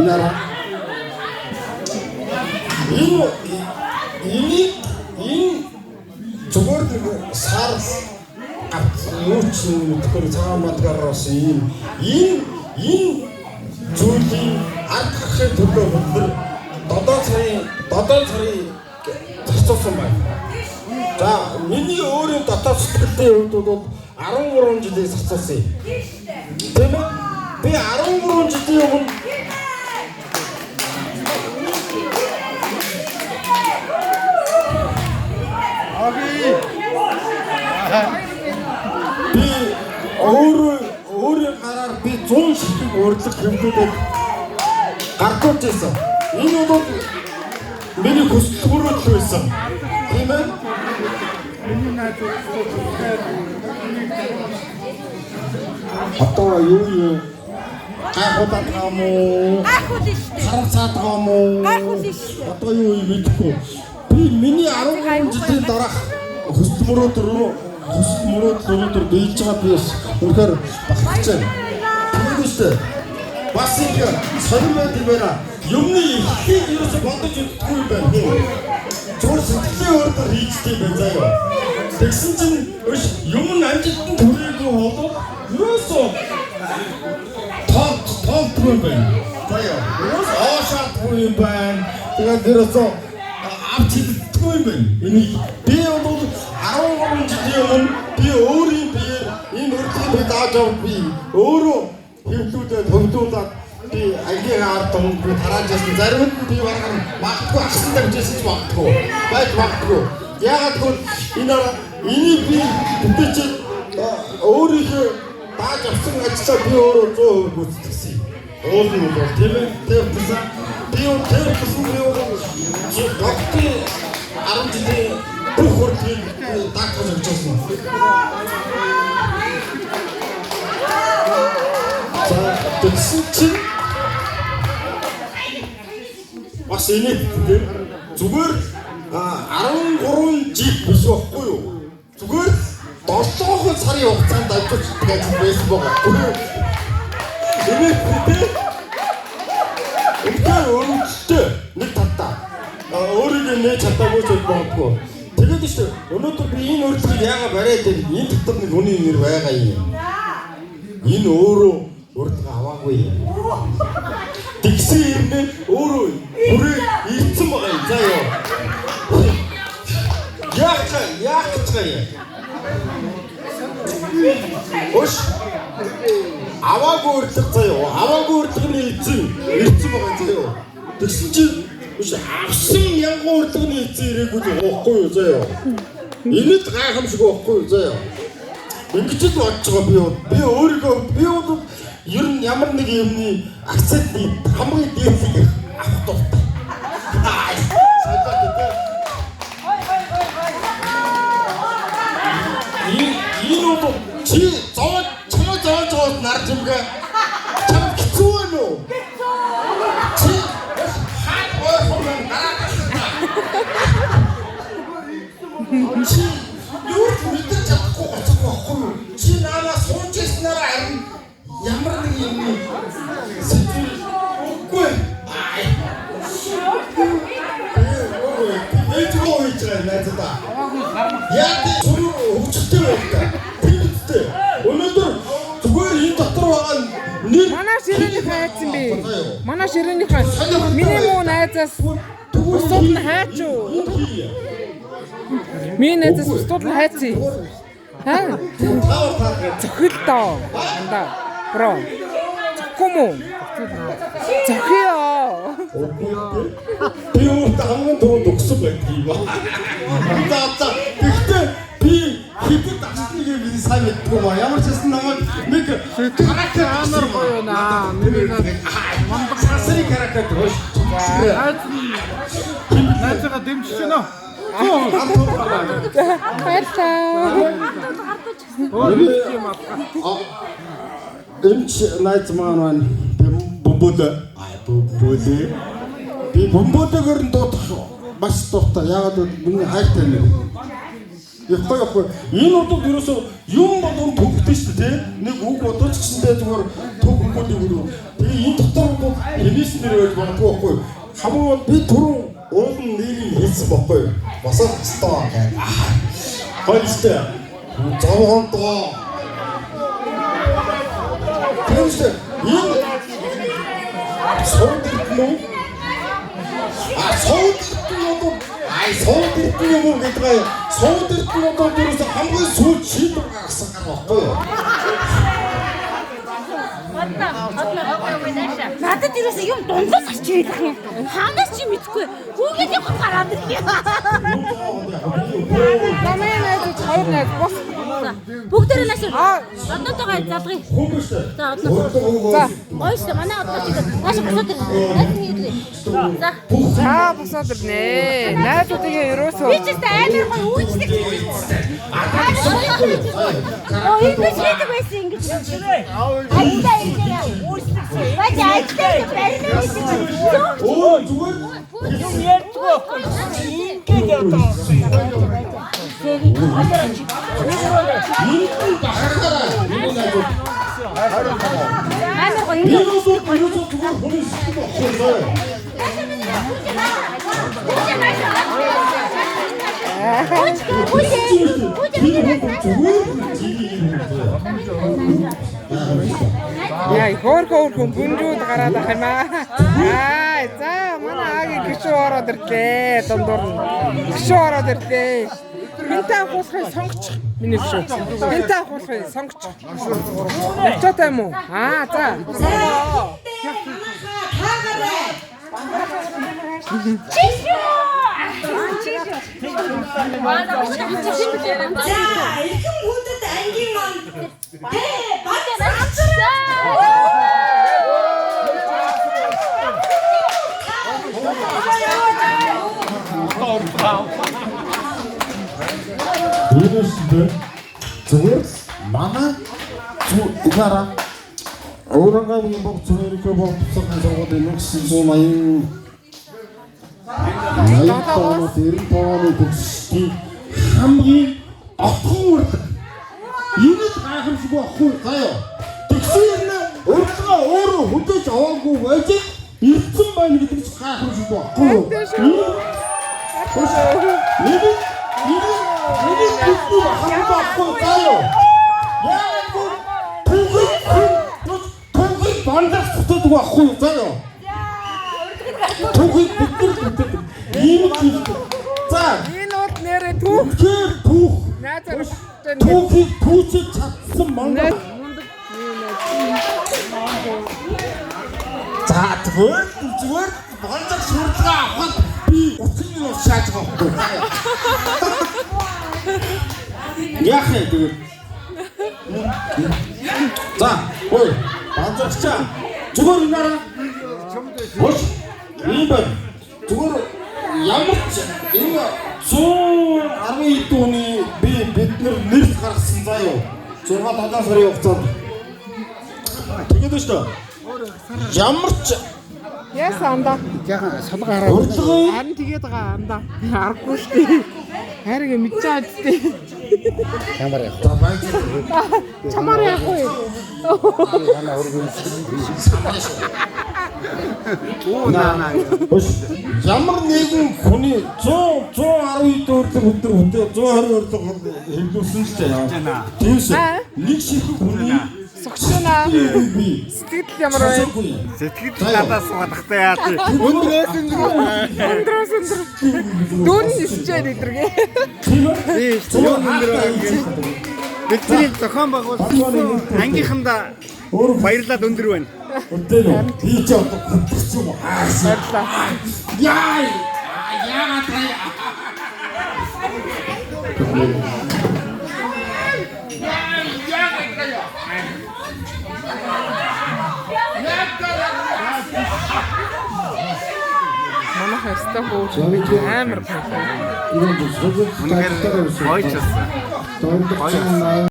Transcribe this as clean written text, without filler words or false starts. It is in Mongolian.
Энэ энэ энийг энэ зүгээр нэг сар гарц юу ч мэдэхгүй цагаан мадгаар бас ийм энэ энэ зүйлийн ард гарахын төлөө бид нар 7 сарын зарцуулсан байна. За, миний өөрийн дотоод сэтгэлийн хувьд бол 13 жилийг зарцуулсан юм. Тийм ээ? Би 13 жилийн өмнө би өөрөө өөрийн гараар би 100 ширхэг урилга хэвлүүлээд гардуулж байсан. Энэ бол миний хүсэл мөрөөдөл байсан. Тийм ээ? Одоо юу юу гайхуулаад байгаа юм уу? Гайхуул шүү дээ. Харамсаад байгаа юм уу? Гайхуул шүү дээ. Одоо юу юм мэдэхгүй. Би миний 13 жилийн дараах хүсэл мөрөөдөл рүү хүсэл мөрөөдөл өнөөдөр биелж байгаа, би бас үнэхээр бахархаж байна. Тэгээд шүү дээ. Бас их сонир байд юм байна. Юмны ихийг ерөөсө бодож үздэггүй юм байна. Зүгээр сэтгэлийн өөрөөр хийжтэй юм байна заяа. Тэгсэн чинь өш юм нь амжилтанд хүрээгүй болов ерөөсөө тоолдгүй юм байна. Заяа. Ерөөсөө оошаадгүй юм байна. Тэгээд ерөөсөө авч иддэггүй юм байна. Энийг би бол 13 жилийн өмнө би өөрийн биеэр энэ урилгыг би дааж авах, би өөрөө хэвлүүлээд хөвлүүлээд би ангийн ард түмэнд би тарааж байсан. Зарим нь би баргаар магадгүй ахсан тавьж байсан ч магадгүй. Байж магадгүй. Яагаад гэвэл энэ энийг би бүтээчээд өөрийнхөө дааж авсан ажлаа би өөрөө 100% гүйцэтгэсэн юм. Уул нь бол тийм ээ. Тэр гэсэн би юу тэр гэсэн би юу доктын 10 жилийн бүх урилгыг даатгаж өгч байсан. За, тэгсэн чинь бас энийг тийм зүгээр 13 жил биш байхгүй юу? Зүгээр 7 сарын хугацаанд амжуулдаг ажил байсан байгаа байхгүй юу? Энийг тийм үнэхээр өрөвдөлттэй нэг тавтаа. Өөрийгөө нээж чадаагүй ч магадгүй. Тэгээд шүү дээ. Өнөөдөр би энэ урилгыг яагаад бариад байна? Энэ дотор нэг хүний нэр байгаа юм. Энэ өөрөө урилга аваагүй юм. Тэгсэн юм нэ өөрөө бүрээ ирсэн байгаа юм. За ёо. Яах яах гэж байгаа юм? Ош аваагүй урилга заяа. Аваагүй урилганы эзэн ирсэн байгаа заяа. Тэгсэн чинь өш авсан янган урилганы эзэн ирээгүй л уухгүй юу заяа. Энэ л гайхамшиг уухгүй юу заяа. Ингэж л бодож байгаа би бол. Би өөрийгөө би бол ер нь ямар нэг юмны акцентны хамгийн дээдлийг авах дуртай. Сайдаа гэдэг. Энэ бол чи зовоод чамаа зовоож байгаа нар жимгээ чам хэцүү байна уу? Чи хаад ойрхон байна гараад ирсэн. Чи юу ч мэдэж чадахгүй гоцох байхгүй юу? Чи наанаа сууж ирснээр харин ямар нэг юмны сэтгэл үгүй. Ээж рүү хийж байгаа найзаа. Яг зүрх хөгжилтэй байна та. Тийм үстэй. Өнөөдөр зүгээр энэ дотор байгаа нэр Манай ширээнийх хайцсан бэ? Манай ширээнийх миний муу найзаас бусдууд нь хайчуу. Миний найзаас бусдууд нь хайцсан. Аа? Зохил доо. Анда. Bro. Зөхгүй мүү? Зохио. Би өөртөө хамгийн түрүүнд өгсөн байдаг юм ба. За за. Гэхдээ би хэдэд авсныг би сайн мэддэггүй ба. Ямар ч байсан намайг нэг характер Амар гоё наа. Миний сансрын характер хөөш. Найзгаа дэмжиж байна. Баярлалаа. Өөр юм алга. Эмч найз маань байна. Би бөмбөлөө. Ай, бөмбөлөө. Би бөмбөлөөр нь дуудах маш дуртай. Яагаад гэвэл миний хайртай нэр. Яхгүй яхгүй. Энэ удаад ерөөсөө юм болгон төгтэй шүү дээ, тий? Нэг үг бодож гэсэндээ зүгээр төгөхгүй нэг үг. Тэгээ энэ дотор бол Пенис нэр байж магадгүй байхгүй. Хамуу бол би түрүүн уулын нэрийг хэлсэн байхгүй юу? Босоод стоо гэх. Гоё штэ. Зовгон доо. Тэр штэ. Энэ сууд ирдэн үү? А сууд ирдэн юм уу? Ай сууд ирдэн юм уу гэдэг аа. Сууд ирдэн одоо дөрөс хамгийн сүүл шийдвэр гаргасан гар байхгүй юу? Надад ерөөсөө юм дундаас гарч ирэх юм. Хаанаас чи мэдгүй. Хүүгээд явах гараад ирэх. Намын найз хоёр найз бус. Бүгдээрээ нааш. Аа. Одоотойгоо залгая. Хүмүүс штэ. За одноо. За. Гоё шүү. Манай одноо чиг. Нааш босоод ир. Нааш хийдэг. За. За босоод ирнэ. Найзуудыг ерөөсөө Би ч гэсэн амар гоё үйлчлэг хийж байна. Оо ингэж хийдэг байсан ингэж. Ажиллаа ингэж үйлчлэг. Баж ажиллаа барина хийдэг. Өө зүгээр Юм ярьдгүй байхгүй. Ингээд явдаг. энэ бахархаараа энэ найзууд Амар гоё энэ бол ерөөсөө зүгээр хүний сэтгэл байхгүй юу? Зүгээр чигийг юм. Яа, хөөр хөөр хүн бүнжүүд гараад ах юм аа. Аа, за манай агийн гişүү ороод ирлээ. Дундуур нь. Гişүү ороод ирлээ. Хинтээ ахуулахыг сонгочих. Миний гişүү. Хинтээ ахуулахыг сонгочих. Явчаатай юм уу? Аа, за. За, эрхэм хүндэт ангийн маань бэ бат Үүнээс бэ зүгээр манай зүгээрээ өөрөнгөө юм бог зүрхээ бог цогцсон сонгоод 1980 85 95 төгсдгийг хамгийн отхон урдаг. Энэ л гайхамшиг байхгүй заяа. Тэгсэн юм урдгаа өөрөө хүлээж аваагүй байж ирсэн байна гэдэг чинь гайхамшиг байхгүй юу? Энэ энэ энэ бидний хамгийн байхгүй заяа. Яг түүхийг түүхийг бандаж бүтээдэг байхгүй юу заяа. Түүхийг бид нар бүтээдэг. Ийм л хэлдэг. За Энэ бол нэрээ түүх. тэгэхээр түүх Найзаар түүхийг түүчиж чадсан Монгол. За зүгээр зүгээр бандаж шүрлгээ авахад би 30 минут шааж байгаа байхгүй юу? Яах юм тэгээд. За, ой, банзарчаа. Зүгээр инаараа. Бош. Ийм байна. Зүгээр ямар ч энэ 110 оны би бид нар нэрс гаргасан заа юу. 6 7 сарын хугацаанд. Тэгээд шүү дээ. Ямар ч Яасан андаа. Яхан солгоо хараад урилгын Харин тэгээд байгаа андаа. Аргагүй шүү дээ. Харин мэдчихэж байгаа зү. ямар яах За байж Чамаар яах вэ? вэ? Манай өргөн. Оо наа наа. Бош. Ямар нэгэн хүний 100 110 урилга өдөр хүнтэй 120 урилга хэвлүүлсэн л дээ. Тийм шүү. Нэг ширхэг хүний Согч байна. би Сэтгэл ямар вэ? Сэтгэл надаас суудахтай яа тий. Өндрөөс өндөр. Өндрөөс өндөр. Дүүн нисчээ эдэргээ. Би юу өндөр бидний зохион байгуулсан ангийнхандаа баярлаад өндөр байна. Үнтэй үү? Би ч одоо хөтгч юм уу? Аа. Баярлалаа. Яа! Яагаад таа? Манайхан өстой хөөж амар гоё. Үнэхээр гоё ч байсан. Дөрөвдүгээр